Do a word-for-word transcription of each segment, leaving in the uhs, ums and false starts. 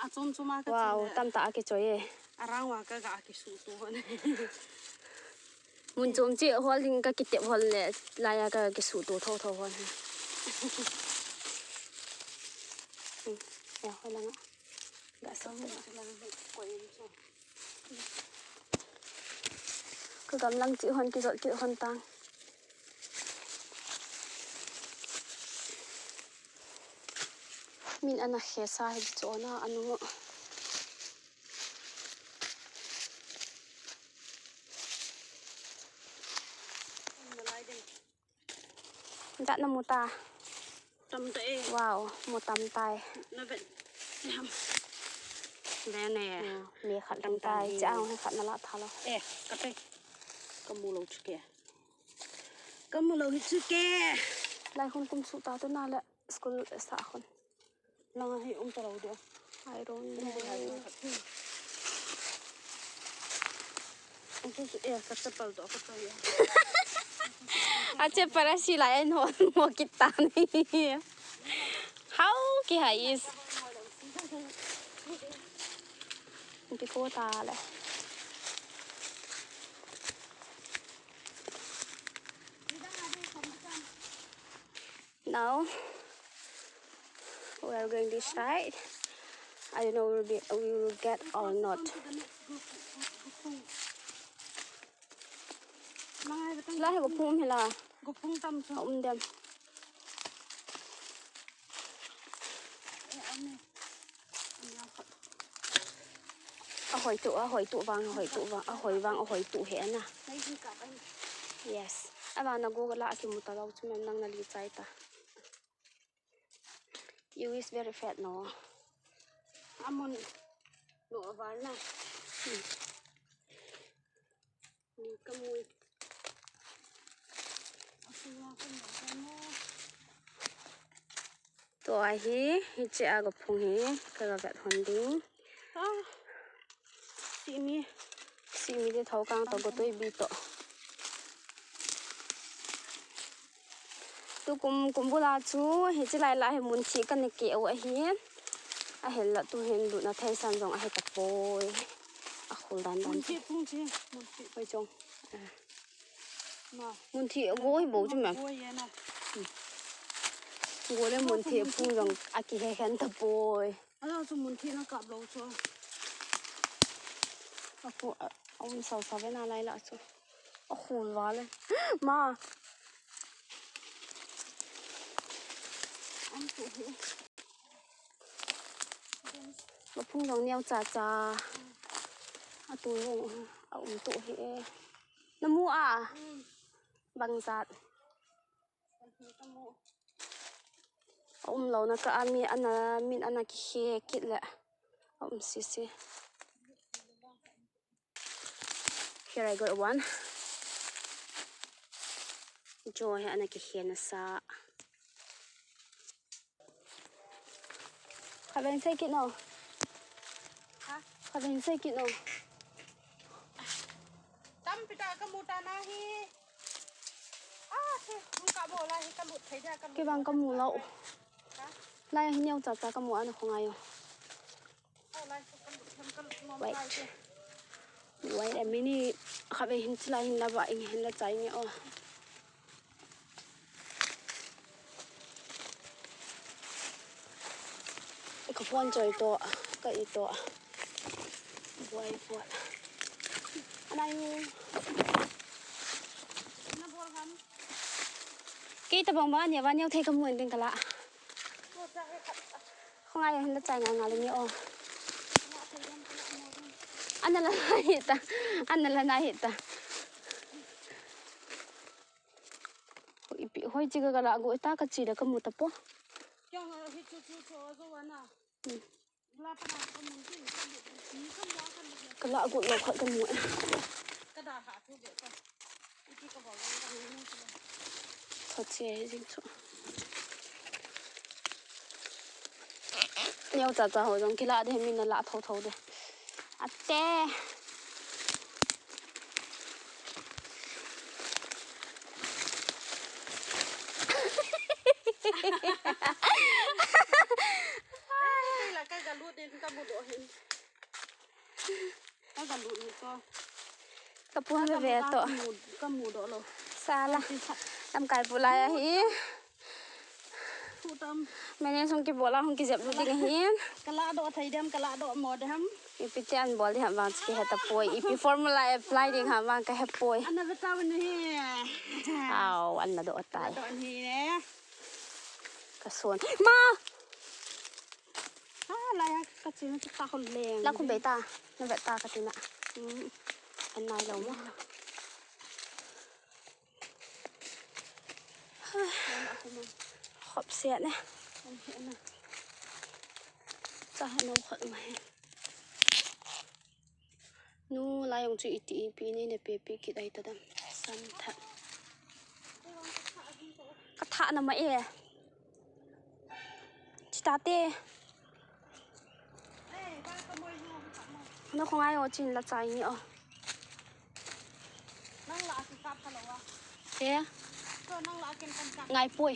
Achom chom a ka Wow, chom le. Tamtah a kichoi e. Arang wa ka ga kisutu hon. Mun chom chi hol ding ka kitep hol le, laiya ka kisutu tho tho hon. Hmm. Ya, hol langa. Ga sa. Ka gamlang chi hon kijot kit hon tang. Min ana khesa hi chona anu. Dah na mu ta. Tam ta e. Wow, mu tam tai. Na vet. Ham. Ve ne. Hmm, me khat tam tai. Cha ang khat na la tha lo. Eh, ka te. Ka mu lo chu ke. Ka mu lo hi chu ke. Lai hun kum su ta tu na le school sa khun. Langa hi um ta lo dia. I don't know. Ang susu, eh, ka chapal to, ka chapal. A chapal a sila en ho mo kita ni. How ki ha is. Ang piko ta le. Now, we are going this side. I don't know we will be, we will get or not. Lai he gophung hi la. Gophung tam chu. Um dem. A hoi tu, a hoi tu vang, a hoi tu vang, a hoi vang, a hoi tu he na. Yes. A vang na go la a kimu ta lo chu mem nang na li chai ta. You is very fat, no? Amun. No, aval na. Hmm. Ni ka mui. Tua hi, hiche a gophung hi, ka ga vet hon ding. Ah. Simi. Simi te thau kang to gotoi bi to. Tukum, kum bula chu, hiche lai la hi mun thi ka ne ke u ahi. Ahel la tu hin lut na thei san jong ahi ta poi. A khul dan dan. Mun thi, phung thi, mun thi. Oi chong. Ah. Ma. Mun thi, go hi bo chu ma. Go ye na. Hmm. Go le mun thi, phung jong a kihe hen ta poi. Ala chu mun thi na kap lo chu. A pu, a, a um sau sau ve na lai la chu. A khul va le. Ma. Am tu hi. Gophung jong neo cha cha. A tu jong a um tu hi e. Na mu a? Hmm. Bang jat. A um lo na ka a mi ana, min ana kihe kit le. A um sisi. Here I got one. Jo hi ana kihe na sa. Khatvei sei kit no. Ha? Khatvei sei kit no. Tampi ta ka mu ta na hi. Ah, se, hung ka mo la hi ka lut thei dia ka lut. Kei bang ka mu lo. Ha? Lai hi neo cha cha ka mu ana khongai o. Oh, lai se ka lut, ka lut nom lai se. Wait. Wait a minute. Khatvei hin chilai hin la va ing hin la chai nge o. Ka phone choi to, ka i to. Buai buai. Anai ni. Kei tabang ba nia ba neo thei ka mu ding ka la. Khongai hin la chai ngai ngai le ni o. Ana la na hi ta. Ana la na hi ta. Hoi ipi, hoi chi ka la go ta ka chi da ka mu ta po. Kya ha, hi chu chu chu zo wa na. Hmm. La pa na ka mu ti, ka mu ti, ka mu ka mu. Ka la go lo khat ka mu. Ka da ha thu be ka. Iti ka ba ka mu. Khat chi he jing chu. Neo cha cha ho jong kila de, min na la tho tho de. Ate. Ai, la ka Ka lut ding ka mu doh hin. Ka ka lut ni to. Ka pun ve ve to. Ka mu, ka mu doh lo. Sala. Lamkai pu lai ahi. Thu tam. Mene sung kibol a hung kijep lut ding ahin. Ka la doh thei dem, ka la doh mo dem. Ipi ti an bol di ham vang chi kihe tapoi. Ipi formula apply ding ham vang ka hepoi. Ana ve ta ni. Au, ana doh tai. Doh ni ne. Ka son. Ma! Ah, lai a ka chin chu ta hol leng. La khu be ta, na be ta ka tina. Hmm. An nai lo mo. Khop sia ne. Cha ha no khot ma he. Nu la yong chu iti ipi nei na pe pi kit ai ta dam. San tha. Ka tha na ma e. Chi ta te. Na khong ai o chin la chai ni o. Nang la ki kap ka lo wa. Te. Ko nang la ken kan kap. Ngai poi.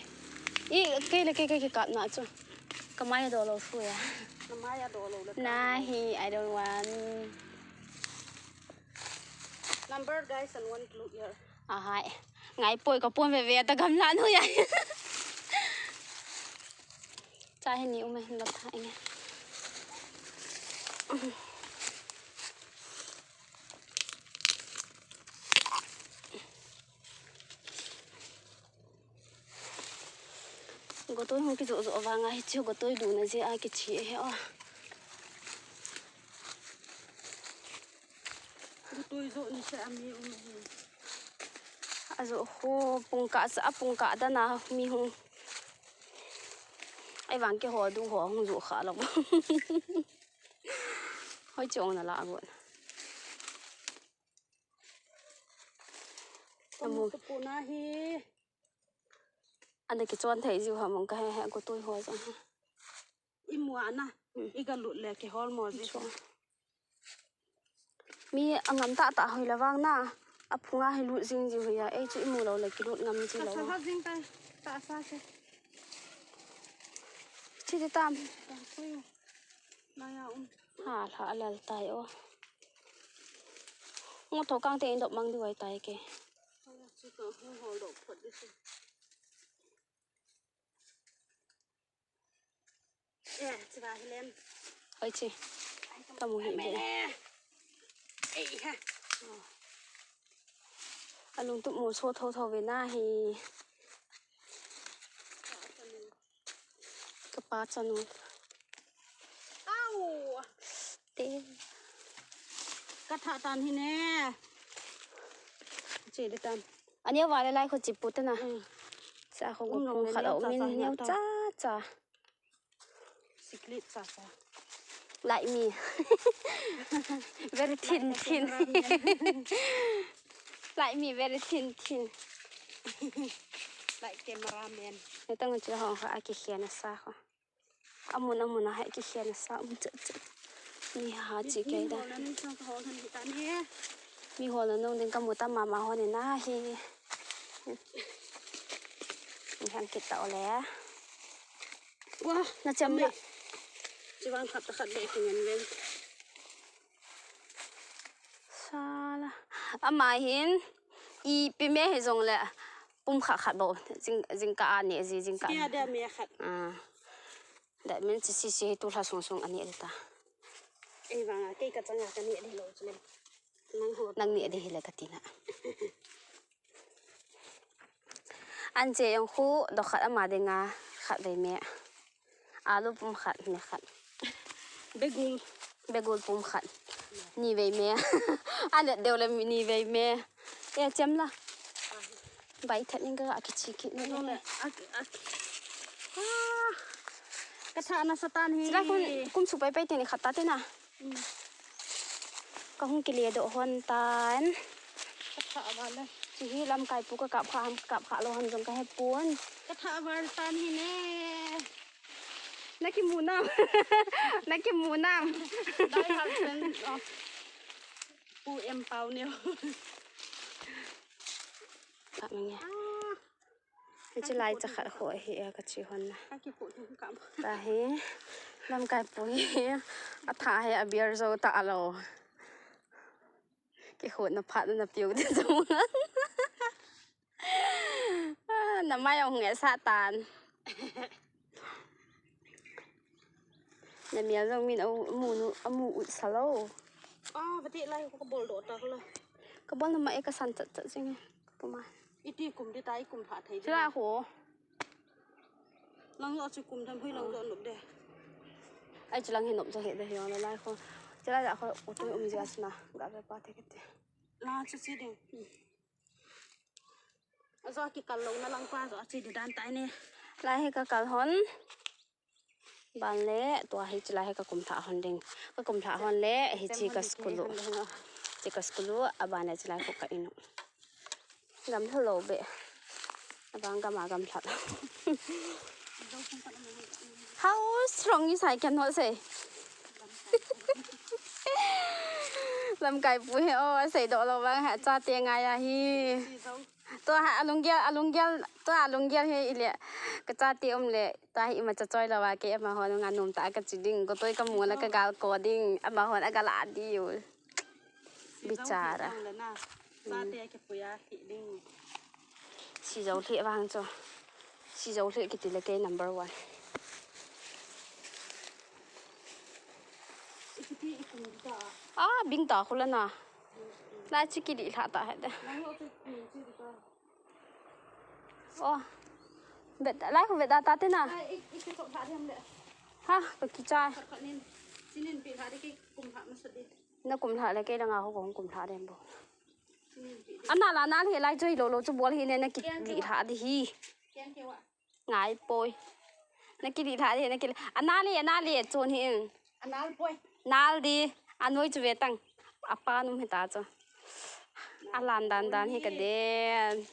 I ke le ke ke ke kap na chu. Ka mai do lo su ya. Na mai do lo le. Na hi, I don't want. Number guys and one blue here. Ahai. Ngai poi ka pon ve ve ta gamla nu ya. Cha he ni um hen la tha enge. Gotoi hung kijoh joh vanga hichu gotoi luna jeh a kichi ahi o. Gotoi joh ni se a mi um ahi. Ajoh ho pungkah sa, a pungkah dan a mi hung. Ahivang keiho du ho hung joh kha lou. Hoi chong na la gon. Amu. Ka pu na hi. Ana kichon thei jiu ham ka he he gotoi ho jong he. I mu ana. Hmm. I ga lut le kihol mo ji. Chua. Mi angam tah tah hoi la vang na. Aphunga hi lut jing jiu hi a. Ei chu i mu lou le kilut ngam ji lou. Ka sa ha jing tai. Ta sa se. Chi ti tam. Ta sa yo. Maya um. Ha, lha a lal tai o. Ngo tho kang te in dop mang di wai tai ke. Chi ko hung hol dop phot di si. Eh, chi ba hi lem. Hoi chi. Ka mu hi be. Ei ha. A lungtup mu so tho tho ve na hi. Ka pa chanu. Au! Te. Ka tha tan hi ne. Che de tan. Ani wa le lai kho chi pu ta na. Mm. Sa kho ko pu kha lo min neo cha cha. Siklit sa sa. Like me. Very thin, thin. Like me, very thin, thin. Like cameraman. Ni tang chu hong kha a kikhen a sa kho. Amun, amun a hai kikhen a sa um chet chet. Ni ha chi kei da. Mi hol na nung ding ka mu ta mama ho ni na hi. Ni han kit ta o le. Wah, na chem la. Chi vang khat ta khat be ki ngen ven. Sala. Ama hin ipi me hi jong le pum khat khat bo. Jing, jingkah a ne ji jingkah. Kia da me khat. Ah. Da min chi si si hi tu hla sung sung a ne ta. Ei vang a kei ka chang a ka ne di lo chu le. Nang ho. Nang ne di hi le ka ti na. An che jong khu do khat ama dinga khat vei me. Alu pum khat me khat. Begul. Begul pum khat. Ni vei me. An det deu le ni vei me. E chem la. Bai that ning ka a kichi ki ni. Nong le. A, a. Ah. Ka tha na satan hi. Sila kun kum su pai pai te ni khat ta te na. Ka hung kile doh hon tan. Ka tha a le. Chi hi lamkai pu ka kap kha ham, ka kap kha lo ham jong ka he pon. Ka tha a tan hi ne. Na ki mu nam. Na ki mu nam. Dai ha sen. Pu em pau ne. Ka nge. Ah. Hiche lai cha khat ho hi a ka chi hon na. Ka ki pu hin ka. Ta hi. Lamkai pu hi, atha hi aber jou talou. Kikhotna phatna na piu te jong. Ah, na mai ong nge sa tan. Na mel jong min amu nu, amu u sa lou. Ah, vati lai ko ka bol doh ta ko la. Ka bol na ma e ka san chat chat jing e. Puma. Iti kum di ta, i kum pha thei di. Chula ko. Lang jo chu kum tham hui lang jo nop de. Ai chu lang hi nop jo he de hi ong lai ko. Chula ja ko u tu um jia sna. Ga ve pa the ke te. La chu si ding. Ajo kikal louna lang pa jo chi di dan tai ne. Lai hi ka kal hon. Ban le, tua hi chulai hi ka kum lhah hon ding. Ka kum lhah hon le, hi chi ka school u. Chi ka school u, aban le chulai khu ka in u. Gam lha lou be. Abang gam a gam lha. How strong is I cannot say. Lamkai pu hi o, seidoh lou vang hi, chate ngai ahi. Tua hi alunggel, alunggel, tua alunggel hi ile. Ka chate um le, tua hi ima cha choi lou a kei amahon nga nom tah a ka chi ding, gotoi ka mu la ka gal ko ding, amahon aga la diu. Bichara. Chate a kipui a khi ding. Sijou lheh vang chu. Sijou lheh kiti le kei number one. Ah, bing ta khu la na. Lai chu kili lha ta he de. Oh. Bet, lai khu bet da ta te na. Ha, ka kichai. Na kum lha le kei la nga ho kong kum lha dem bo. Ana la na le lai chu hi lou lou chu bol hi ne na kili lha di hi. Ngai poi. Na kili lha di, na kili. Ana le, ana le chun hi. Anal poi. Nal di. Anoi chu ve tang. Apa num hi ta chu. Alan dan dan hi ka den.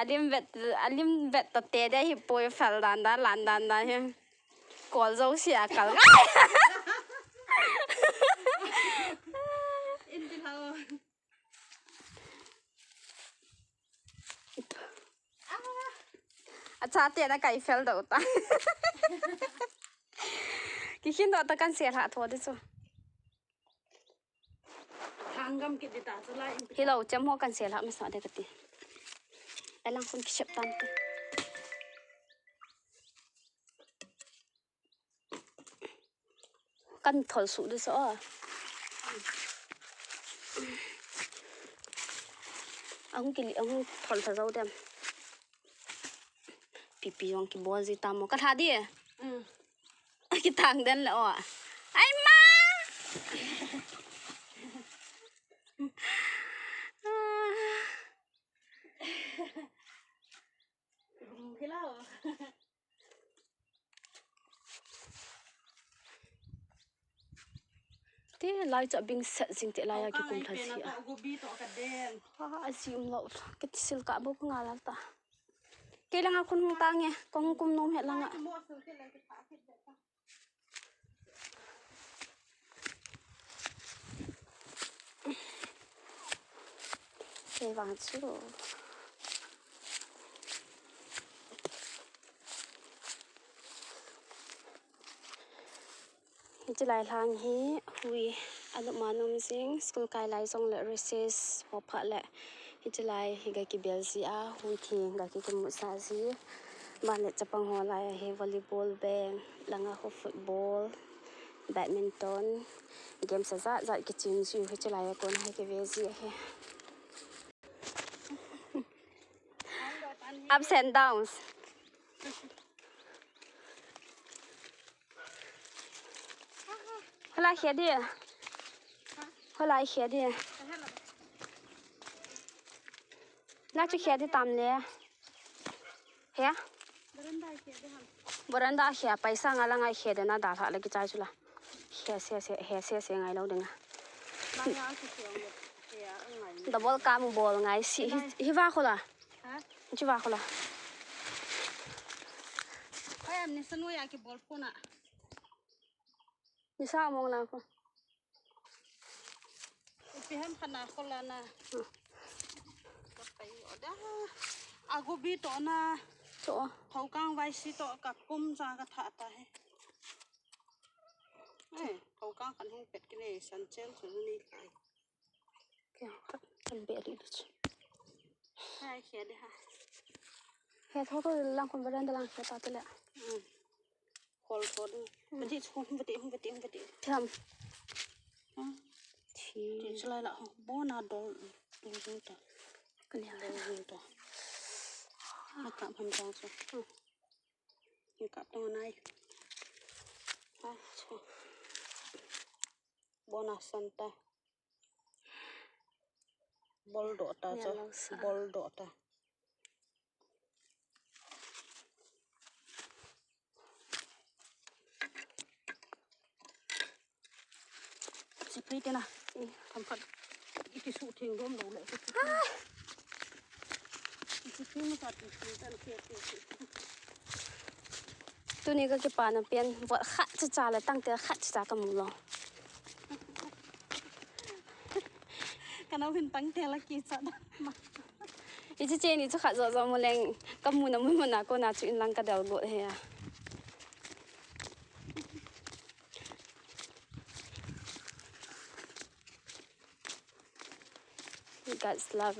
Alim vet, alim vet ta te de hi poi fel dan dan, lan dan dan hi. Kol jo si a kal. Inti lha o. A chate na kai fel doh ta. Kikhin doh ta kan se lha tho di chu. Thang gam kit di ta chu lai in. Hilou, chem ho kan se lha masa de kati. Alang khun kisep tan te. Kan thol suh di so. Ahung kili, ahung thol sa zo dem. Pipi jong kibol ji tam mo. Ka lha di e. Mm. Kitang den le o. Ai ma! Gum hilou. Te lai chu abing set jing te lai a kikum lha si a. Gobi to ka den. Ha, a si um lou. Ka ti sil ka bo ka nga lal ta. Kei langa khun hung tang e. Kong kum nom het langa. Kei vang chu. Hiche lai lhang hi hui anop ma nom jing, school kai lai jong le recess ho phat le. Hiche lai hi ga kibel ji a, hui theng ga ki kimu sa ji. Ban le chapang ho lai a hi volleyball beng, langa ho football, badminton, games ajat jat kichem ji u hiche lai a kon hi kive ji a hi. Ups and downs. Hola, khia di. Hola, khia di. Na chu khia di tam le. He? Veranda khia, paisa nga langa khia de na da lha le kichai chu la. He se se, he se se ngai lou ding a. Double cam bol ngai si, hi, hi va khola. Ha? Chi va khola. Khoyam ni sanu ya kibol puna. Ni sa mong na ko. Ipi ham khana khola na. Hmm. Kapai oda. Agubi to na. To. Thokang vai si to ka kum cha ka tha ta he. Hung pet kine san chel chu ni kai. Kya kan be li du chu. Hai khia de ha. He tho to lang kon veranda lang khia ta te le. Khol tho de. Bati chu bati bati bati. Tham. Ti chu lai la bona dol dol jing ta. Kanya. Dol jing ta. Aka ham jang chu. Aka to nai. Ha chu. Bona san ta. Bol do ta cho. Bol do ta. Sipai te na. Tham khat. Iti su thing rom lo le. Iti su ma sa ti tan ke ke. Tuni ka kipa na pian vot khat cha cha le tang te khat cha cha ka mu lo. Ka nau hin tang te la ki cha da. Ichi che ni chu khat zo zo mu leng ka mu na mu mu na ko na chu in lang ka del go he ya. God's love